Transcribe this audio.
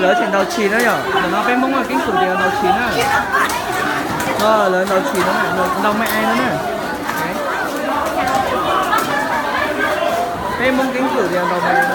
Lawv tseem ntaus tshis na yom, ntawm no peb Hmoob keeb kwm tias ntaus tshis na. Lawv ntaus tshis no, ntaus me es no na. Peb Hmoob keeb kwm tias ntaus me es.